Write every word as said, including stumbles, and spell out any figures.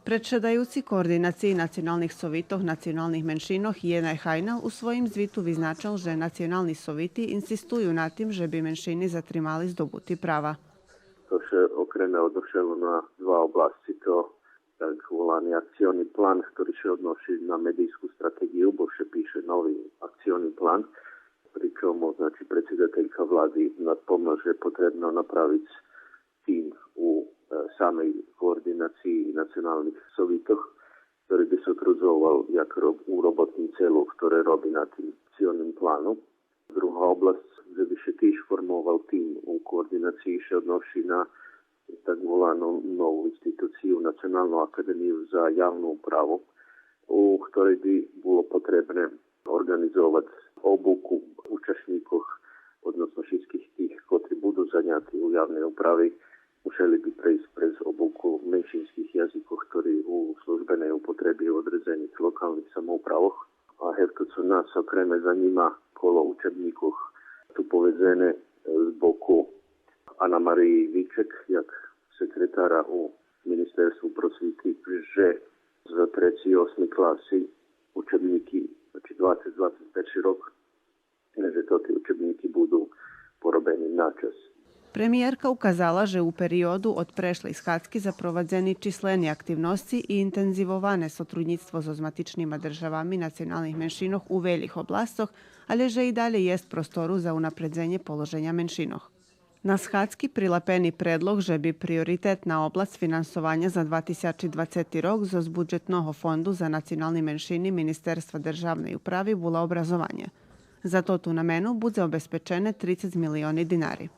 Предшедаюци Координациї националних совитох националних меншинох Єнай Хайнал у своїм звиту визначел же национални совити инсистую на тим же би меншини затримали здобути права. То ше окреме одношело на два обласци, то так волани акциони план, хтори ше одноши на медийску стратеґию, бо ше пише нови акциони план, при чому, значи, предсидателька влади надпомла же потребно направиц тим у, е, самей Координациї националних совитох, хтори би сотрудзовал як роб-, у роботним целу, хторе роби на тим акционим плану. Друга обласц, же би ше тиж формовал тим у Координациї, ше одноши на так волану нову институцию, Националну академию за явну управу, у хторей би було потребне орґанизовац обуку учашнїкох, односно шицких тих котри буду заняти у явней управи, мушели би прейсц през обуку меншинских язикох, хтори у службеней употреби у одредзених локалних самоуправох. А гевто цо нас окреме занїма коло учебнїкох, ту поведзене, е, з боку Ана Мариї Вичек, як секретара у Министерству просвити, же за треци и осми класи учебнїки, значи, двацец двацец перши рок, же тоти учебнїки буду поробени на час. Премиєрка указала же у периоду од прешлей схадзки запровадзени числени активносци и интензивоване сотруднїцтво зоз матичнима державами националних меншинох у велїх обласцох, алє же и далєй єст простору за унапредзенє положеня меншинох. На схадзки прилапени предлог же би приоритетна обласц финансованя за два тисячи двацети рок зоз буджетного фонду за национални меншини Министерства державней управи була образованє. За тоту намену будзе обезпечене трицец милиони динари.